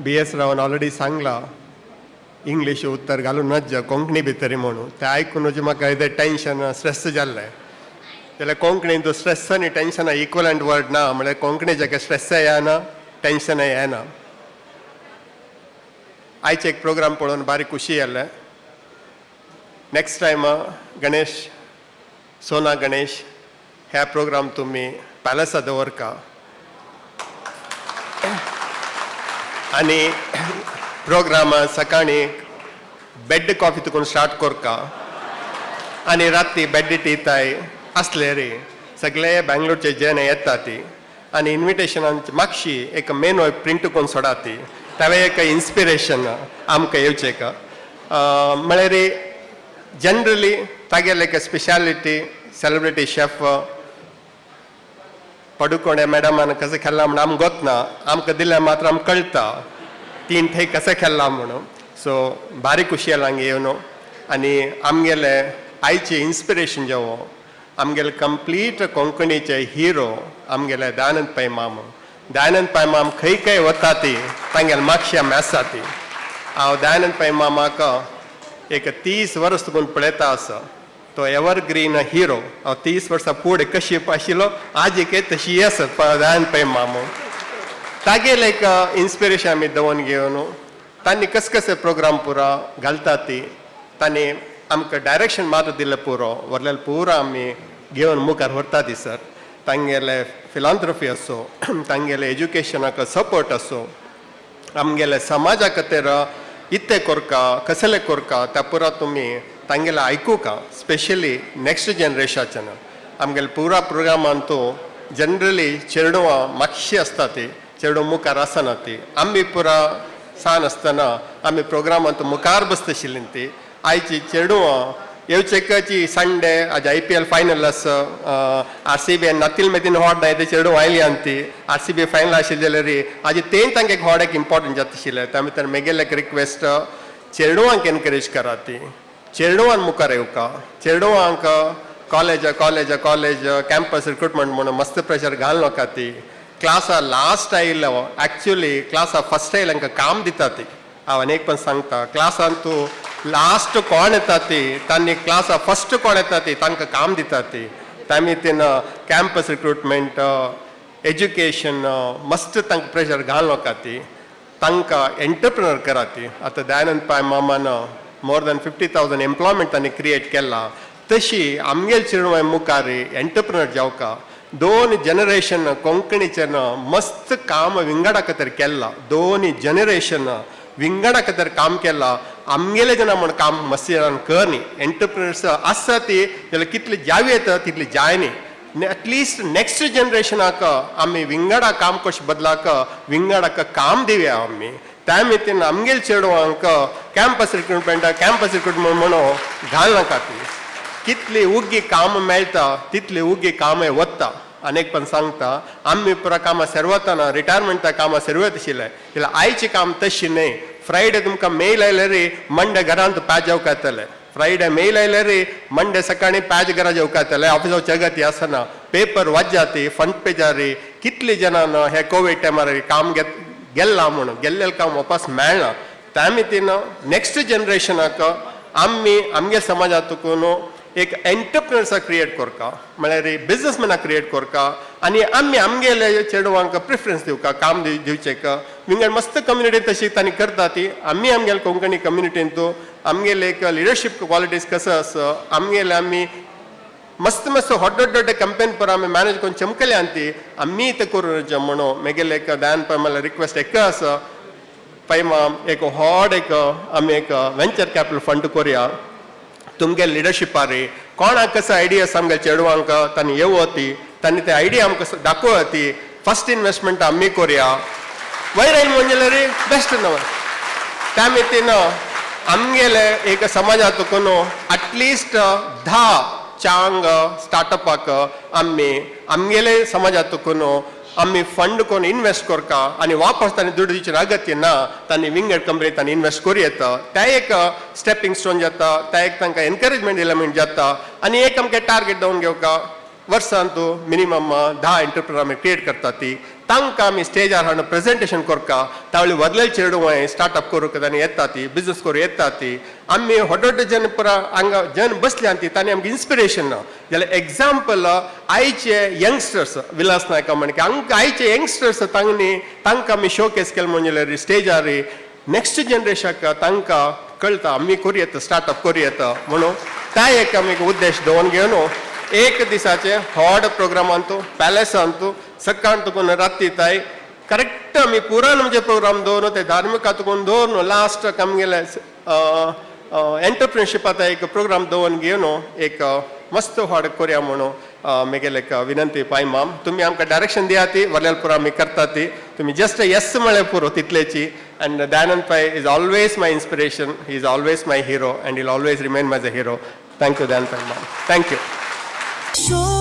बी S रावान already सांगला English उत्तर घालून नज्ज कोंकणी भितरी म्हणून. तें आयकून म्हाका येदें टेंशन स्ट्रेस जाल्लें. जाल्यार कोंकणीन तो स्ट्रेस आनी टेंशना इक्वलंट वर्ड ना, म्हळ्यार कोंकणीचें काय स्ट्रेसय येना, टेंशनय येना. आयचे एक प्रोग्राम पळोवन बारी खुशी जालें. नेक्स्ट टायम गणेश, सोना गणेश, ह्या प्रोग्राम तुमी पॅलसा दवरका आनी प्रोग्राम सकाळी बेड कॉफी तुकून स्टार्ट करका आनी राती बेड टीताय आसले रे. सगळे बँगलोरचे जेणे येता ती आनी इन्विटेशनान मागशी एक मेनू प्रिंट करून सोडा ती, तावें एक इन्स्पिरेशन आमकां येवचें का. म्हळ्यार जनरली तागेले एक स्पेशालिटी सेलिब्रिटी शेफ पडुकोणे मॅडमान कसं खेळ्ळा म्हण आमकां गोत ना, आमकां दिल्यार मात्र आमकां कळटा तीन थंय कसं खेळ्ळा म्हणून. सो बारीक खुशी जालां हांगा येवन आनी आमगेले आयचे इन्स्पिरेशन जेवो आमगेले कंप्लीट कोंकणीचे हिरो आमगेले दयानंद पै माम. दयानंद पै माम खंय खंय वता ती तांगेले मागशी आमी आसा ती. हांव दयानंद पै मामाक एक 30 वर्स तुकून पळयता आसा. तो एवरग्रीन हिरो. हांव 30 वर्सां फुडें कशी आशिल्लो आज एक तशी आसा दयानंद पै मामू. तागेले एक इन्स्पिरेशन आमी दवरून घेवन तांणी कस कसे प्रोग्राम पुरा घालता ती, तांणी आमकां डायरेक्शन मात्र दिलें पुरो, व्हरलेलें पुरो आमी घेवन मुखार व्हरता ती सर. तांगेले फिलांत्रफी आसूं, तांगेले एज्युकेशनाक सपोर्ट आसूं, आमगेले समाजा खातीर इत्तें कोरका कसले कोरका त्या पुरा तुमी तांगेले आयकुका, स्पेशली नेक्स्ट जनरेशाच्यान. आमगेले पुरा प्रोग्रामान तूं जनरली चेडवां मातशी आसता ती, चेडूं मुखार आसना ती. आमी पुरा सान आसतना आमी प्रोग्रामांत मुखार बसताशिल्लीं ती. आयची चेडवां येवचेकाची संडे आज IPL final आसा, RCB नातील मेतीन होड ना, ते चेडूं आयली आनी ती RCB final आशिल्ली जाल्यार आज तें तांकां होड एक इम्पोर्टंट जाता आशिल्लें. त्या भितर मेगेले एक रिक्वेस्ट, चेडवांक एनकरेज करा ती, चेडवान मुखार येवका. चेडवांक college college college campus recruitment म्हणून मस्त प्रेशर घाल नाका ती. क्लासा लास्ट आयिल्लो, एक्चुली क्लासा फर्स्ट आयिल्ले हांकां काम दिता ती. हांव अनेक पण सांगता, क्लासान तूं लास्ट कोण येता ती, तांणी क्लासा फर्स्ट कोण येता ती तांकां काम दिता ती. तामी तेन कॅम्पस रिक्रुटमेंट एज्युकेशन मस्त तांकां प्रेशर घाल नाका ती, तांकां एंटरप्रिनर करा ती. आतां दयानंद पाय मामान मोर दॅन 50,000 एम्प्लॉयमेंट तांणी क्रिएट केला, तशी आमगेल चेडवां मुखार एंटरप्रिनर जावका. दोन जनरेशन कोंकणीचें मस्त काम विंगडा खातीर केलां, दोन जनरेशन विंगडा खातीर काम केलां. आमगेले जेन्ना म्हण काम मस्त जाणान कर न्ही, एंटरप्रिनर्स आसा ती जाल्यार कितली जावी येता तितली जाय न्ही. एटलिस्ट नेक्स्ट जनरेशनाक आमी विंगडा काम कशें बदलाक विंगडाक काम दिवया आमी. त्या निमित्तान आमगेल चेडवांक कॅम्पस रिक्रुटमेंट कॅम्पस रिक्रुटमेंट म्हणून घालनाका ती. कितली उग्गी काम मेळटा तितली उग्गी काम वता. अनेक पण सांगता, आमी पुरा कामां सर्वताना रिटायरमेंटा कामां सर्वत आशिल्लें, जाल्यार आयचें काम तशें न्हय. फ्रायडे तुमकां मेल आयल्यार मंडे घरांत पॅच जेवका येतले. फ्रायडे मेल आयल्यार मंडे सकाळी पॅच घरा जेवका येतले. ऑफिसा चगती आसना, पेपर वाज्जाती फ्रंट पेजार कितली जाणां हे कोवीड टायमार काम घेत गेल्ला म्हणून गेल्लें काम वापस मेळना. त्या निमित्तान नेक्स्ट जनरेशनाक आमी आमगे समाजांतून एक एंटरप्रिनर्सा क्रिएट करका, म्हळ्यार बिजनसमॅना क्रिएट करका आनी आमी आमगेले चेडवांक प्रिफरन्स दिवका, काम दिवचेक. विंगड मस्त कम्युनिटी तशी तांणी करता ती. आमी आमगेले कोंकणी कम्युनिटींतू आमगेले एक लिडरशीप क्वॉलिटीज कसो आसा, आमगेले आमी मस्त मस्त व्हड व्हड व्हड कंपेन पर आमी मॅनेज करून चमकले आनी ती आमी ते करून म्हणून मेगेले एक दयान पै मला रिक्वेस्ट एक आसा, पै माम एक व्हड एक आमी एक वेंचर कॅपिटल फंड करुया तुमगे लिडरशिपार. कोणाक कसो आयडिया आमगे चेडवांक तांणी येवती, तांणी ते आयडिया आमकां दाखोवती, फर्स्ट इन्वेस्टमेंट आमी करुया. वयर आयल म्हणजे रे बेस्ट नव. त्या निमित्तान आमगेले एक समाजांतून एटलिस्ट 10 चांग स्टार्टअपाक आमी आमगेले समाजांतून आमी फंड करून इन्वेस्ट करका आनी वापस तांणी दुडू दिवचे अगत्य ना, तांणी विंगड कंपनी तांणी इन्वेस्ट करूं येता. त्या एक स्टेपिंग स्टोन जाता, त्या एक तांकां एनकरेजमेंट दिलें म्हण जाता. आनी एक आमकां टार्गेट दवरून घेवका, वर्सांत मिनिमम 10 एंटरप्रिनर आमी क्रिएट करता ती. तांकां आमी स्टेजार हाडून प्रेजेंटेशन करका. तावळी व्हडले चेडूं स्टार्टअप करूंक तांणी येता ती, बिजनस करूं येता ती. आमी व्हड व्हड जन पुरा हांगा जन बसल्या ती, तांणी आमकां इन्स्पिरेशन जाल्यार एग्जाम्पल आयचे यंगस्टर्स विलास नायका म्हणके हांकां आयचे यंगस्टर्स तांणी तांकां आमी शोकेस केले म्हणजे स्टेजार नेक्स्ट जनरेशनाक तांकां कळटा, आमी करूं येता, स्टार्टअप करूं येता म्हणून. त्या एक आमी उद्देश दवरून घेवन एक दिसाचे व्हड प्रोग्रामांतू पॅलेसांतू सकाळ तुकून राती ताय करेक्ट आमी पुरान म्हणजे प्रोग्राम दवरून ते धार्मिका तुकून दवरून लास्ट आमगेले एंटरप्रिनरशिपाचा एक प्रोग्राम दवरून घेवन एक मस्त व्हड करूया म्हणून मेगेले एक विनंती. पाय माम, तुमी आमकां डायरेक्शन दिया ती व्हडल्यार पुरो आमी करता ती. तुमी जस्ट येस म्हळ्यार पुरो तितलेची. And Dayanand Pai is always my inspiration. He is always my hero and he'll always remain my hero. Thank you, Dayanand Pai ma'am. Thank you. Show.